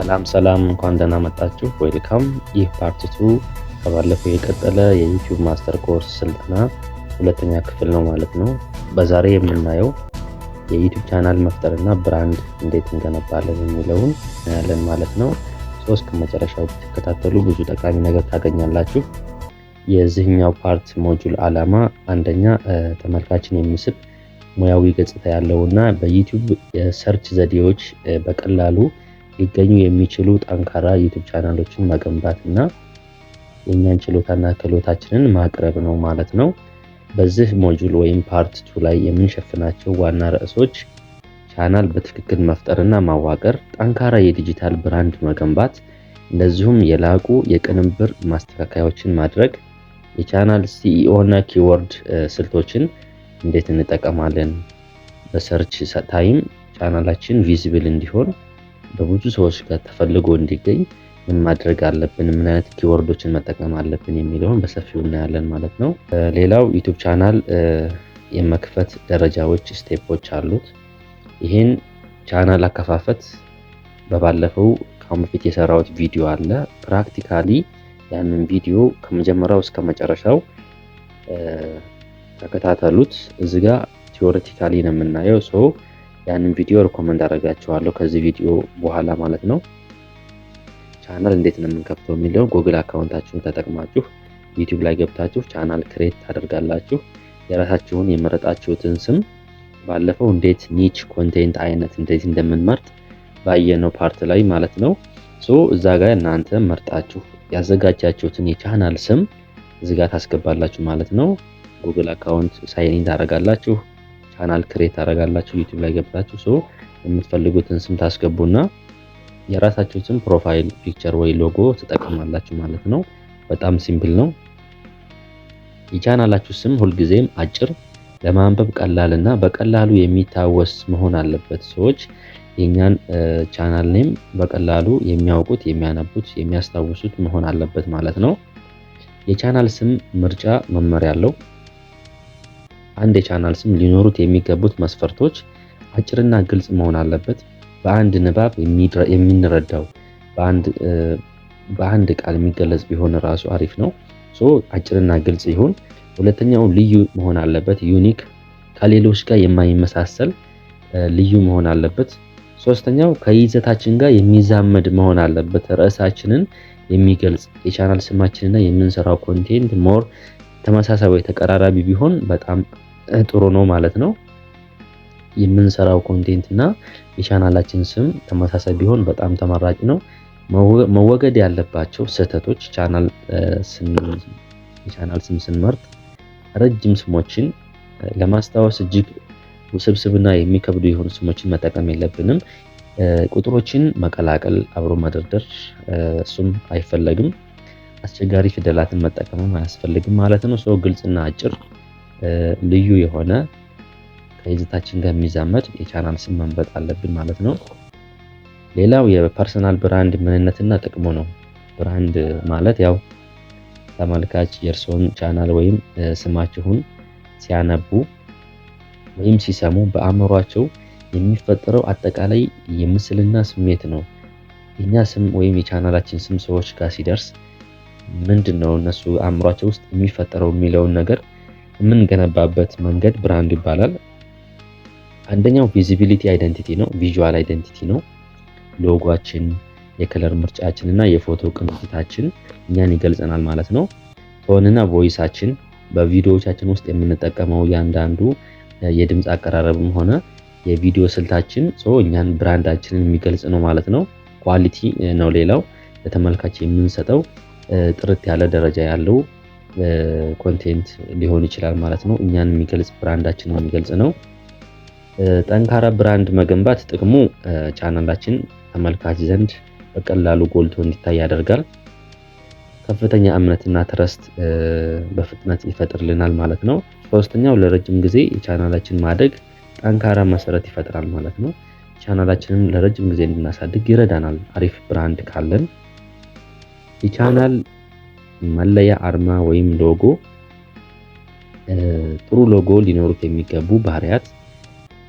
ሰላም ሰላም፣ እንኳን ደህና መጣችሁ። Welcome። ይህ part two ከባለፈው የቀጠለ የ YouTube master course ስልጠና ሁለተኛ ክፍል ነው ማለት ነው። በዛሬ የምናየው የ YouTube channel መፍጠርና brand እንዴት እንገነባለን የሚለውን እናያለን ማለት ነው። So እስከ መጨረሻው ብትከታተሉ ብዙ ጠቃሚ ነገር ታገኛላችሁ። የዚህኛው part module ዓላማ አንደኛ ተመልካችን የሚስብ ሙያዊ ገጽታ ያለውና በ YouTube የ search ዘዴዎች በቀላሉ ሊገኙ የሚችሉ ጠንካራ YouTube ቻናሎችን መገንባት እና የእኛን ችሎታና ክህሎታችንን ማቅረብ ነው ማለት ነው። በዚህ module ወይም part two ላይ የምንሸፍናቸው ዋና ርዕሶች ቻናል በትክክል መፍጠርና ማዋቀር፣ ጠንካራ የ digital brand መገንባት፣ እንደዚሁም የላቁ የቅንብር ማስተካከያዎችን ማድረግ፣ የ channel SEO እና keyword ስልቶችን እንዴት እንጠቀማለን፣ በ search time ቻናላችን visible እንዲሆን በብዙ ሰዎች ጋር ተፈልጎ እንዲገኝ ምን ማድረግ አለብን፣ ምን አይነት keyword ኦችን መጠቀም አለብን የሚለውን በሰፊው እናያለን ማለት ነው። ሌላው YouTube channel የመክፈት ደረጃዎች step ኦች አሉት። ይህን ቻናል አከፋፈት በባለፈው ከአሁን በፊት የሰራሁት ቪዲዮ አለ። Practically ያንን ቪዲዮ ከመጀመሪያው እስከ መጨረሻው ተከታተሉት። እዚህ ጋር theoretically ነው የምናየው። So ያንን ቪዲዮ recommend አደርጋችኋለሁ ከዚህ ቪዲዮ በኋላ ማለት ነው። ቻናል እንዴት ነው የምንከፍተው የሚለው Google account ኣችሁን ተጠቅማችሁ YouTube ላይ ገብታችሁ channel create ታደርጋላችሁ። የራሳችሁን የመረጣችሁትን ስም ባለፈው እንዴት niche content አይነት እንዴት እንደምንመርጥ ባየነው part ላይ ማለት ነው። So እዛ ጋር እናንተ መርጣችሁ ያዘጋጃችሁትን የቻናል ስም እዚህ ጋር ታስገባላችሁ ማለት ነው። Google account sign in ታደርጋላችሁ፣ channel create ታደርጋላችሁ። YouTube ላይ ገብታችሁ so የምትፈልጉትን ስም ታስገቡና የራሳችሁትን profile picture ወይ ሎጎ ትጠቀማላችሁ ማለት ነው። በጣም simple ነው። የቻናላችሁ ስም ሁልጊዜም አጭር፣ ለማንበብ ቀላልና በቀላሉ የሚታወስ መሆን አለበት። ሰዎች የኛን channel name በቀላሉ የሚያውቁት፣ የሚያነቡት፣ የሚያስታውሱት መሆን አለበት ማለት ነው። የቻናል ስም ምርጫ መመሪያ አለው። አንድ የቻናል ስም ሊኖሩት የሚገቡት መስፈርቶች አጭርና ግልጽ መሆን አለበት። በአንድ ንባብ የምንረዳው፣ በአንድ ቃል የሚገለጽ ቢሆን ራሱ አሪፍ ነው። So አጭርና ግልጽ ይሁን። ሁለተኛው ልዩ መሆን አለበት። Unique፣ ከሌሎች ጋር የማይመሳሰል ልዩ መሆን አለበት። ሶስተኛው ከይዘታችን ጋር የሚዛመድ መሆን አለበት። ርዕሳችንን የሚገልጽ የቻናል ስማችንና የምንሰራው content more ተመሳሳይ ወይ ተቀራራቢ ቢሆን በጣም ጥሩ ነው ማለት ነው። የምንሰራው content እና የቻናላችን ስም ተመሳሳይ ቢሆን በጣም ተመራጭ ነው። መወገድ ያለባቸው ስህተቶች የቻናል ስም ስንመርጥ ረጅም ስሞችን፣ ለማስታወስ እጅግ ውስብስብና የሚከብዱ የሆኑ ስሞችን መጠቀም የለብንም። ቁጥሮችን መቀላቀል፣ አብሮ መደርደር እሱም አይፈለግም። አስቸጋሪ ፊደላትን መጠቀምም አያስፈልግም ማለት ነው። So ግልጽና አጭር፣ ልዩ የሆነ፣ ከይዘታችን ጋር የሚዛመድ የቻናል ስም መምረጥ አለብን ማለት ነው። ሌላው የ personal brand ምንነትና ጥቅሙ ነው። Brand ማለት ያው ተመልካች የእርስዎን ቻናል ወይም ስማችሁን ሲያነቡ ወይም ሲሰሙ በአእምሯቸው የሚፈጠረው አጠቃላይ የምስልና ስሜት ነው። የኛ ስም ወይም የቻናላችን ስም ሰዎች ጋር ሲደርስ ምንድን ነው እነሱ አእምሯቸው ውስጥ የሚፈጠረው የሚለውን ነገር የምንገነባበት መንገድ brand ይባላል። አንደኛው visibility identity ነው፣ visual identity ነው። ሎጓችን፣ የ color ምርጫችን እና የፎቶ ቅንጅታችን እኛን ይገልጸናል ማለት ነው። Tone ና voice ኣችን፣ በቪዲዮዎቻችን ውስጥ የምንጠቀመው እያንዳንዱ የድምፅ አቀራረብም ሆነ የቪዲዮ ስልታችን so እኛን brand ኣችንን የሚገልጽ ነው ማለት ነው። Quality ነው ሌላው፣ ለተመልካች የምንሰጠው ጥርት ያለ ደረጃ ያለው content ሊሆን ይችላል ማለት ነው። እኛን የሚገልጽ፣ brand ኣችንን የሚገልጽ ነው። ጠንካራ brand መገንባት ጥቅሙ ቻናላችን ተመልካች ዘንድ በቀላሉ ጎልቶ እንዲታይ ያደርጋል። ከፍተኛ እምነትና trust በፍጥነት ይፈጥርልናል ማለት ነው። ሶስተኛው ለረጅም ጊዜ የቻናላችን ማደግ ጠንካራ መሰረት ይፈጥራል ማለት ነው። ቻናላችንን ለረጅም ጊዜ እንድናሳድግ ይረዳናል አሪፍ brand ካለን። የቻናል መለያ አርማ ወይም ሎጎ፣ ጥሩ ሎጎ ሊኖሩት የሚገቡ ባህሪያት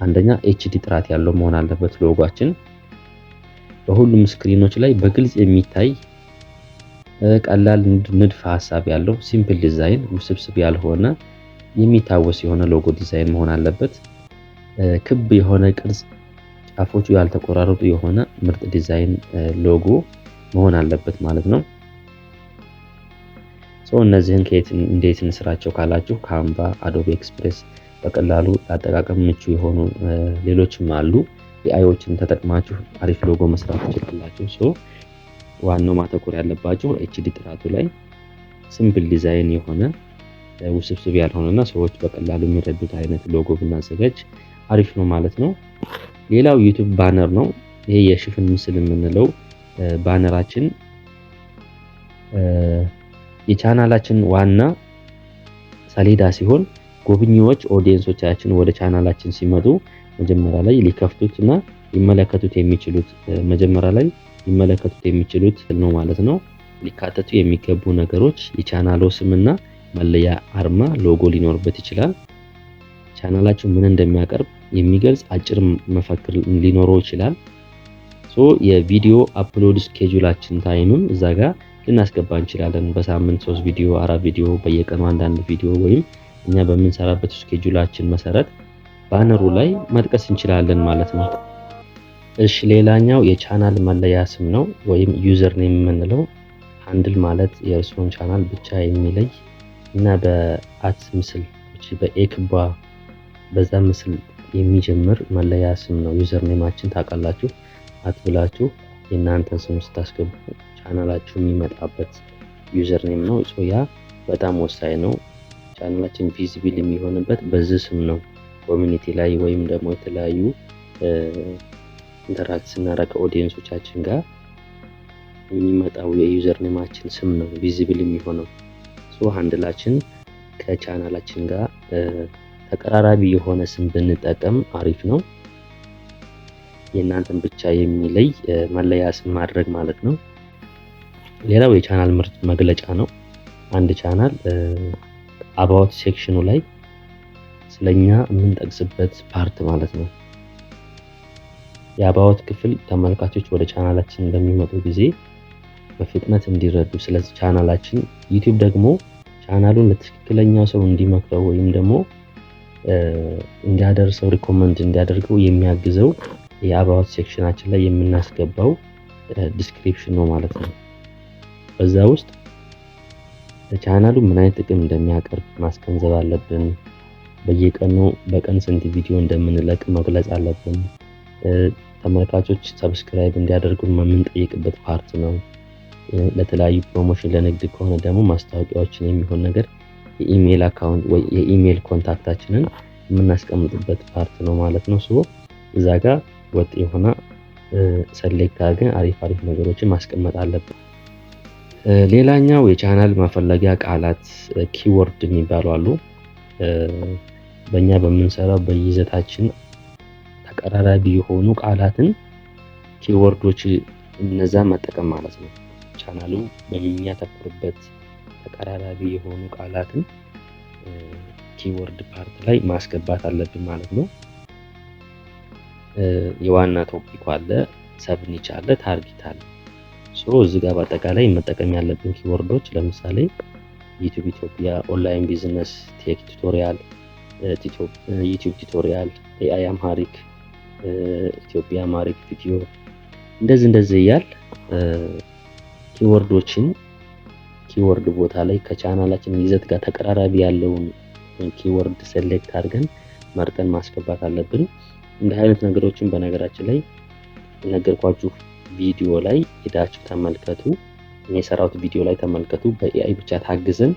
አንደኛ HD ጥራት ያለው መሆን አለበት ሎጓችን። በሁሉም screen ኦች ላይ በግልጽ የሚታይ፣ ቀላል ንድፈ ሀሳብ ያለው simple design፣ ውስብስብ ያልሆነ፣ የሚታወስ የሆነ logo design መሆን አለበት። ክብ የሆነ ቅርጽ፣ ጫፎቹ ያልተቆራረጡ የሆነ ምርጥ design logo መሆን አለበት ማለት ነው። So እነዚህን ከየት እንዴት እንስራቸው ካላችሁ Canva፣ Adobe Express በቀላሉ ለአጠቃቀም ምቹ የሆኑ ሌሎችም አሉ። AI ዎችን ተጠቅማችሁ አሪፍ ሎጎ መስራት ትችላላችሁ። So ዋናው ማተኮር ያለባችሁ HD ጥራቱ ላይ simple design የሆነ፣ ውስብስብ ያልሆነና ሰዎች በቀላሉ የሚረዱት አይነት ሎጎ ብናዘጋጅ አሪፍ ነው ማለት ነው። ሌላው YouTube banner ነው። ይሄ የሽፋን ምስል የምንለው banner ኣችን የቻናላችን ዋና ሰሌዳ ሲሆን ጎብኚዎች፣ audience ኦቻችን ወደ ቻናላችን ሲመጡ መጀመሪያ ላይ ሊከፍቱት እና ሊመለከቱት የሚችሉት መጀመሪያ ላይ ሊመለከቱት የሚችሉት ነው ማለት ነው። ሊካተቱ የሚገቡ ነገሮች የቻናሉ ስምና መለያ አርማ ሎጎ ሊኖርበት ይችላል። ቻናላችሁ ምን እንደሚያቀርብ የሚገልጽ አጭር መፈክር ሊኖረው ይችላል። So የቪዲዮ upload schedule ኣችን time ም እዛ ጋር ልናስገባ እንችላለን። በሳምንት ሶስት ቪዲዮ፣ አራት ቪዲዮ፣ በየቀኑ አንዳንድ ቪዲዮ ወይም እኛ በምንሰራበት schedule ኣችን መሰረት banner ኡ ላይ መጥቀስ እንችላለን ማለት ነው። እሺ፣ ሌላኛው የቻናል መለያ ስም ነው ወይም username የምንለው። Handle ማለት የእርስዎን ቻናል ብቻ የሚለይ እና በ at ምስል፣ በኤክባ በዛ ምስል የሚጀምር መለያ ስም ነው። Username ኣችን ታውቃላችሁ። At ብላችሁ የእናንተን ስም ስታስገቡ ቻናላችሁ የሚመጣበት username ነው። ያ በጣም ወሳኝ ነው። ቻናላችን visible የሚሆንበት በዚህ ስም ነው። Community ላይ ወይም ደግሞ የተለያዩ interact ስናደርግ audience ኦቻችን ጋር የሚመጣው የ username ኣችን ስም ነው visible የሚሆነው። So handle ኣችን ከቻናላችን ጋር ተቀራራቢ የሆነ ስም ብንጠቀም አሪፍ ነው። የእናንተን ብቻ የሚለይ መለያ ስም ማድረግ ማለት ነው። ሌላው የቻናል ምርት መግለጫ ነው። አንድ ቻናል about section ኑ ላይ ስለኛ የምንጠቅስበት part ማለት ነው። የ about ክፍል ተመልካቾች ወደ ቻናላችን በሚመጡ ጊዜ በፍጥነት እንዲረዱ ስለ ቻናላችን፣ YouTube ደግሞ ቻናሉን ለትክክለኛው ሰው እንዲመክረው ወይም ደግሞ እንዲያደርሰው፣ recommend እንዲያደርገው የሚያግዘው የ about section ኣችን ላይ የምናስገባው description ነው ማለት ነው። በዛ ውስጥ ቻናሉ ምን አይነት ጥቅም እንደሚያቀርብ ማስገንዘብ አለብን። በየቀኑ በቀን ስንት ቪዲዮ እንደምንለቅ መግለጽ አለብን። ተመልካቾች subscribe እንዲያደርጉ የምንጠይቅበት part ነው። ለተለያዩ promotion፣ ለንግድ ከሆነ ደግሞ ማስታወቂያዎችን የሚሆን ነገር የ email account ወይ የ email contact ኣችንን የምናስቀምጥበት part ነው ማለት ነው። So እዛ ጋር ወጥ የሆነ select አድርገን አሪፍ አሪፍ ነገሮችን ማስቀመጥ አለብን። ሌላኛው የቻናል መፈለጊያ ቃላት keyword የሚባሉ አሉ። በእኛ በምንሰራው በይዘታችን ተቀራራቢ የሆኑ ቃላትን keyword ኦች እነዛ መጠቀም ማለት ነው። ቻናሉ በሚያተኩርበት ተቀራራቢ የሆኑ ቃላትን keyword part ላይ ማስገባት አለብን ማለት ነው። የዋና topic ኡ አለ፣ sub niche አለ፣ target አለ። So እዚህ ጋር በአጠቃላይ መጠቀም ያለብን keyword ኦች ለምሳሌ YouTube ኢትዮጵያ፣ online business፣ tech tutorial፣ YouTube tutorial፣ AI Amharic፣ ኢትዮጵያ Amharic video እንደዚህ እንደዚህ እያል keyword ኦችን keyword ቦታ ላይ ከቻናላችን ይዘት ጋር ተቀራራቢ ያለውን keyword select አድርገን መርጠን ማስገባት አለብን። እንዲህ አይነት ነገሮችን በነገራችን ላይ የነገርኳችሁ ቪዲዮ ላይ ሄዳችሁ ተመልከቱ። እኔ የሰራሁት ቪዲዮ ላይ ተመልከቱ። በ AI ብቻ ታግዘን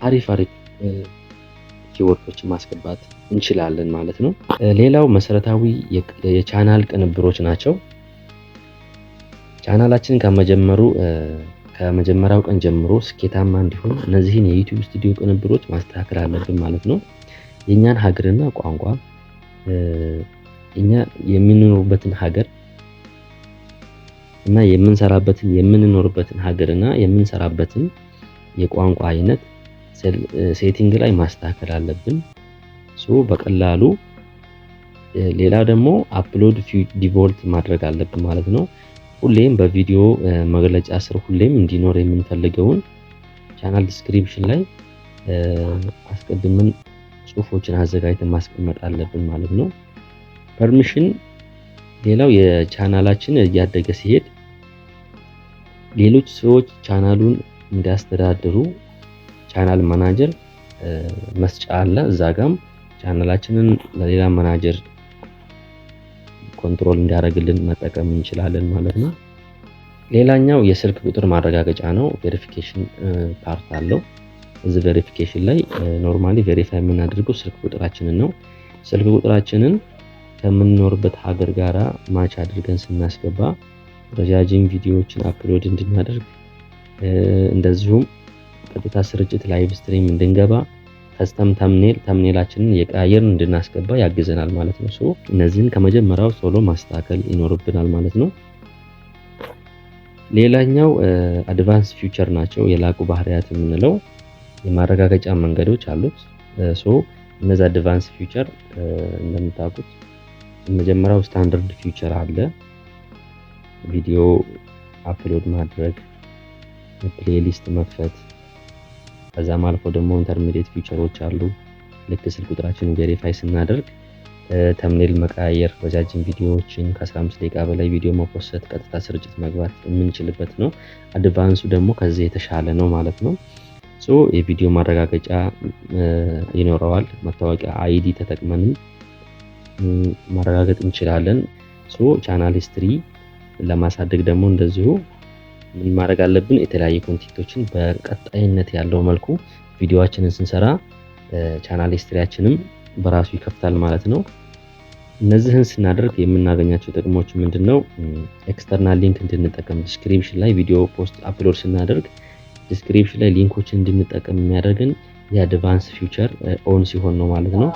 አሪፍ አሪፍ keyword ኦችን ማስገባት እንችላለን ማለት ነው። ሌላው መሰረታዊ የቻናል ቅንብሮች ናቸው። ቻናላችን ከመጀመሪያው ቀን ጀምሮ ስኬታማ እንዲሆን እነዚህን የ YouTube Studio ቅንብሮች ማስተካከል አለብን ማለት ነው። የእኛን ሀገርና ቋንቋ፣ እኛ የምንኖርበትን ሀገር እና የምንሰራበትን፣ የምንኖርበትን ሀገርና የምንሰራበትን የቋንቋ አይነት setting ላይ ማስተካከል አለብን። So በቀላሉ ሌላው ደግሞ upload default ማድረግ አለብን ማለት ነው። ሁሌም በቪዲዮ መግለጫ ስር ሁሌም እንዲኖር የምንፈልገውን channel description ላይ አስቀድመን ጽሁፎችን አዘጋጅተን ማስቀመጥ አለብን ማለት ነው። Permission ሌላው የቻናላችን እያደገ ሲሄድ ሌሎች ሰዎች ቻናሉን እንዲያስተዳድሩ channel manager መስጫ አለ። እዛ ጋም ቻናላችንን ለሌላ manager control እንዲያደርግልን መጠቀም እንችላለን ማለት ነው። ሌላኛው የስልክ ቁጥር ማረጋገጫ ነው። Verification part አለው። እዚህ verification ላይ normally verify የምናደርገው ስልክ ቁጥራችንን ነው። ስልክ ቁጥራችንን ከምንኖርበት ሀገር ጋራ match አድርገን ስናስገባ ረጃጅም ቪዲዮዎችን upload እንድናደርግ፣ እንደዚሁም ቀጥታ ስርጭት live stream እንድንገባ፣ custom thumbnail ኣችንን እየቀያየርን እንድናስገባ ያግዘናል ማለት ነው። So እነዚህን ከመጀመሪያው ቶሎ ማስተካከል ይኖርብናል ማለት ነው። ሌላኛው advance feature ናቸው። የላቁ ባህሪያት የምንለው የማረጋገጫ መንገዶች አሉት። So እነዚህ advance feature እንደምታውቁት የመጀመሪያው standard feature አለ። ቪዲዮ upload ማድረግ፣ playlist መክፈት፣ ከዛም አልፎ ደግሞ intermediate feature ኦች አሉ። ልክ ስልክ ቁጥራችንን verify ስናደርግ thumbnail መቀያየር፣ ረጃጅም ቪዲዮዎችን ከ15 ደቂቃ በላይ ቪዲዮ መፖሰት፣ ቀጥታ ስርጭት መግባት የምንችልበት ነው። Advance ኡ ደግሞ ከዚህ የተሻለ ነው ማለት ነው። So የቪዲዮ ማረጋገጫ ይኖረዋል። መታወቂያ ID ተጠቅመንም ማረጋገጥ እንችላለን። So channel history ለማሳደግ ደግሞ እንደዚሁ ምን ማድረግ አለብን? የተለያዩ content ኦችን በቀጣይነት ያለው መልኩ ቪዲዮአችንን ስንሰራ channel history ያችንም በራሱ ይከፍታል ማለት ነው። እነዚህን ስናደርግ የምናገኛቸው ጥቅሞች ምንድነው? External link እንድንጠቀም፣ description ላይ ቪዲዮ post upload ስናደርግ description ላይ link ኦችን እንድንጠቀም የሚያደርግን የ advance feature on ሲሆን ነው ማለት ነው።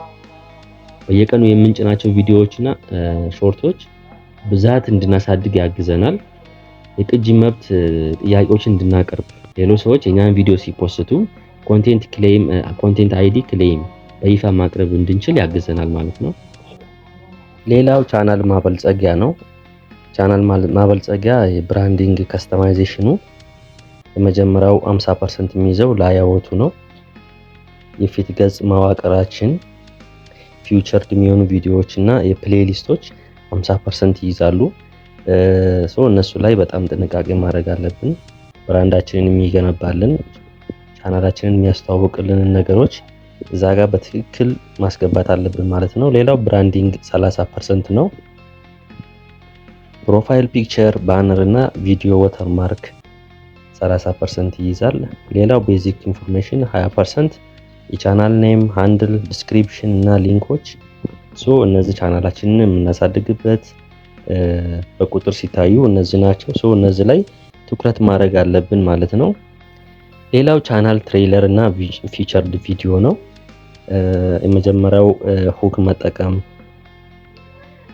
በየቀኑ የምንጭናቸው ቪዲዮዎች እና short ኦች ብዛት እንድናሳድግ ያግዘናል። የቅጂ መብት ጥያቄዎችን እንድናቀርብ፣ ሌሎች ሰዎች የኛን ቪዲዮ ሲፖስቱ content claim፣ content ID claim በይፋ ማቅረብ እንድንችል ያግዘናል ማለት ነው። ሌላው ቻናል ማበልጸጊያ ነው። ቻናል ማበልጸጊያ የ branding customization ኑ የመጀመሪያው 50% የሚይዘው layout ኡ ነው። የፊት ገጽ መዋቅራችን፣ featured የሚሆኑ ቪዲዮዎች እና የ playlist ኦች 50% ይይዛሉ። So እነሱ ላይ በጣም ጥንቃቄ ማድረግ አለብን። Brand ኣችንን የሚገነባልን፣ ቻናላችንን የሚያስተዋውቅልንን ነገሮች እዛ ጋር በትክክል ማስገባት አለብን ማለት ነው። ሌላው branding 30% ነው። Profile picture፣ banner እና ቪዲዮ watermark 30% ይይዛል። ሌላው basic information 20%፣ የ channel name፣ handle፣ description እና link ኦች። So እነዚህ ቻናላችንን የምናሳድግበት በቁጥር ሲታዩ እነዚህ ናቸው። So እነዚህ ላይ ትኩረት ማድረግ አለብን ማለት ነው። ሌላው channel trailer እና featured ቪዲዮ ነው። የመጀመሪያው hook መጠቀም፣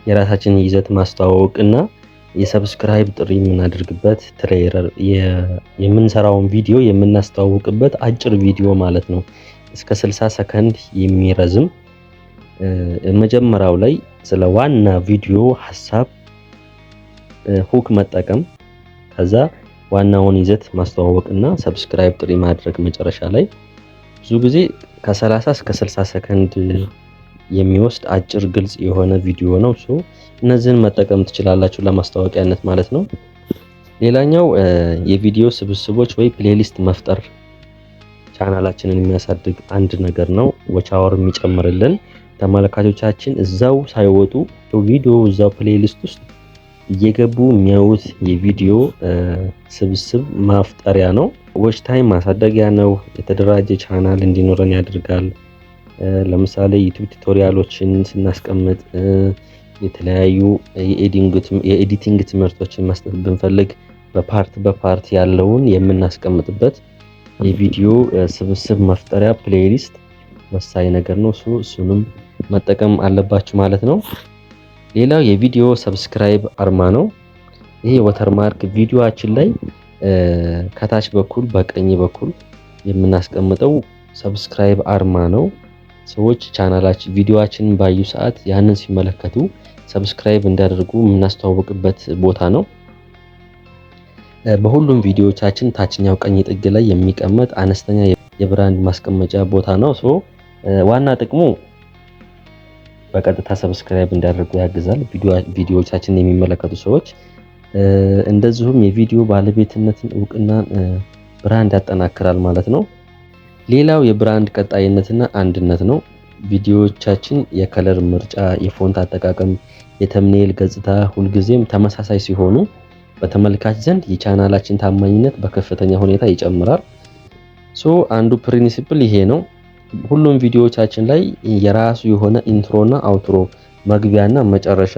የራሳችንን ይዘት ማስተዋወቅ እና የ subscribe ጥሪ የምናደርግበት trailer፣ የምንሰራውን ቪዲዮ የምናስተዋውቅበት አጭር ቪዲዮ ማለት ነው። እስከ 60 ሰከንድ የሚረዝም፣ መጀመሪያው ላይ ስለ ዋና ቪዲዮ ሀሳብ hook መጠቀም፣ ከዛ ዋናውን ይዘት ማስተዋወቅ እና subscribe ጥሪ ማድረግ መጨረሻ ላይ። ብዙ ጊዜ ከ30 እስከ 60 ሰከንድ የሚወስድ አጭር ግልጽ የሆነ ቪዲዮ ነው። So እነዚህን መጠቀም ትችላላችሁ ለማስታወቂያነት ማለት ነው። ሌላኛው የቪዲዮ ስብስቦች ወይ playlist መፍጠር ቻናላችንን የሚያሳድግ አንድ ነገር ነው። Watch hour የሚጨምርልን፣ ተመልካቾቻችን እዛው ሳይወጡ ቪዲዮ እዛው playlist ውስጥ እየገቡ የሚያዩት የቪዲዮ ስብስብ ማፍጠሪያ ነው። Watch time ማሳደጊያ ነው። የተደራጀ ቻናል እንዲኖረን ያደርጋል። ለምሳሌ YouTube tutorial ኦችን ስናስቀምጥ፣ የተለያዩ የ editing ትምህርቶችን መስጠት ብንፈልግ በ part በ part ያለውን የምናስቀምጥበት የቪዲዮ ስብስብ መፍጠሪያ playlist ወሳኝ ነገር ነው። እሱንም መጠቀም አለባችሁ ማለት ነው። ሌላው የቪዲዮ subscribe አርማ ነው። ይሄ watermark ቪዲዮአችን ላይ ከታች በኩል በቀኝ በኩል የምናስቀምጠው subscribe አርማ ነው። ሰዎች ቻናላችን ቪዲዮአችንን ባዩ ሰዓት ያንን ሲመለከቱ subscribe እንዲያደርጉ የምናስተዋውቅበት ቦታ ነው። በሁሉም ቪዲዮዎቻችን ታችኛው ቀኝ ጥግ ላይ የሚቀመጥ አነስተኛ የ brand ማስቀመጫ ቦታ ነው። So ዋና ጥቅሙ በቀጥታ subscribe እንዲያደርጉ ያግዛል፣ ቪዲዮዎቻችንን የሚመለከቱ ሰዎች። እንደዚሁም የቪዲዮ ባለቤትነትን እውቅናን brand ያጠናክራል ማለት ነው። ሌላው የ brand ቀጣይነትና አንድነት ነው። ቪዲዮዎቻችን የ color ምርጫ፣ የ font አጠቃቀም፣ የ thumbnail ገጽታ ሁልጊዜም ተመሳሳይ ሲሆኑ በተመልካች ዘንድ የቻናላችን ታማኝነት በከፍተኛ ሁኔታ ይጨምራል። So አንዱ principle ይሄ ነው። ሁሉም ቪዲዮዎቻችን ላይ የራሱ የሆነ intro እና outro፣ መግቢያና መጨረሻ፣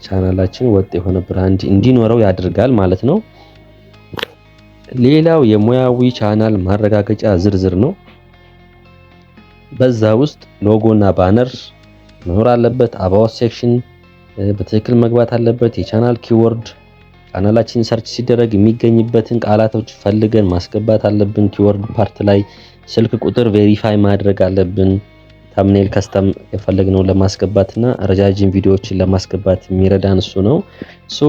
ቻናላችን ወጥ የሆነ brand እንዲኖረው ያደርጋል ማለት ነው። ሌላው የሙያዊ ቻናል ማረጋገጫ ዝርዝር ነው። በዛ ውስጥ ሎጎ እና banner መኖር አለበት። About section በትክክል መግባት አለበት። የ channel keyword፣ ቻናላችን search ሲደረግ የሚገኝበትን ቃላቶች ፈልገን ማስገባት አለብን። Keyword part ላይ ስልክ ቁጥር verify ማድረግ አለብን። Thumbnail custom የፈለግነውን ለማስገባት እና ረጃጅም ቪዲዮዎችን ለማስገባት የሚረዳን እሱ ነው። So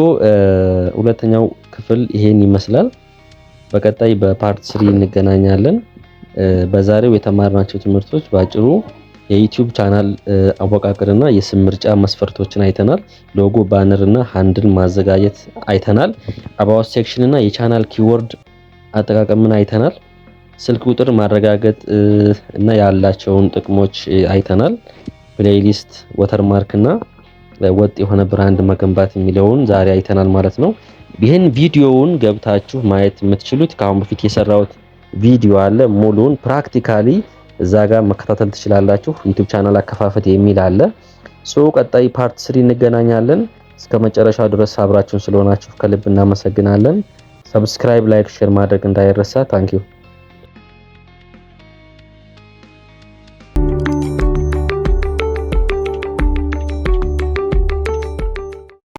ሁለተኛው ክፍል ይሄን ይመስላል። በቀጣይ በ part 3 እንገናኛለን። በዛሬው የተማርናቸው ትምህርቶች በአጭሩ የ YouTube channel አወቃቀርና የስም ምርጫ መስፈርቶችን አይተናል። Logo፣ banner እና handle ማዘጋጀት አይተናል። About section እና የ channel keyword አጠቃቀምን አይተናል። ስልክ ቁጥር ማረጋገጥ እና ያላቸውን ጥቅሞች አይተናል። Playlist፣ watermark እና ወጥ የሆነ brand መገንባት የሚለውን ዛሬ አይተናል ማለት ነው። ይህን ቪዲዮውን ገብታችሁ ማየት የምትችሉት ከአሁን በፊት የሰራሁት ቪዲዮ አለ። ሙሉውን practically እዛ ጋር መከታተል ትችላላችሁ። YouTube channel አከፋፈት የሚል አለ። So ቀጣይ part 3 እንገናኛለን። እስከ መጨረሻው ድረስ አብራችሁን ስለሆናችሁ ከልብ እናመሰግናለን። Subscribe፣ like፣ share ማድረግ እንዳይረሳ። Thank you.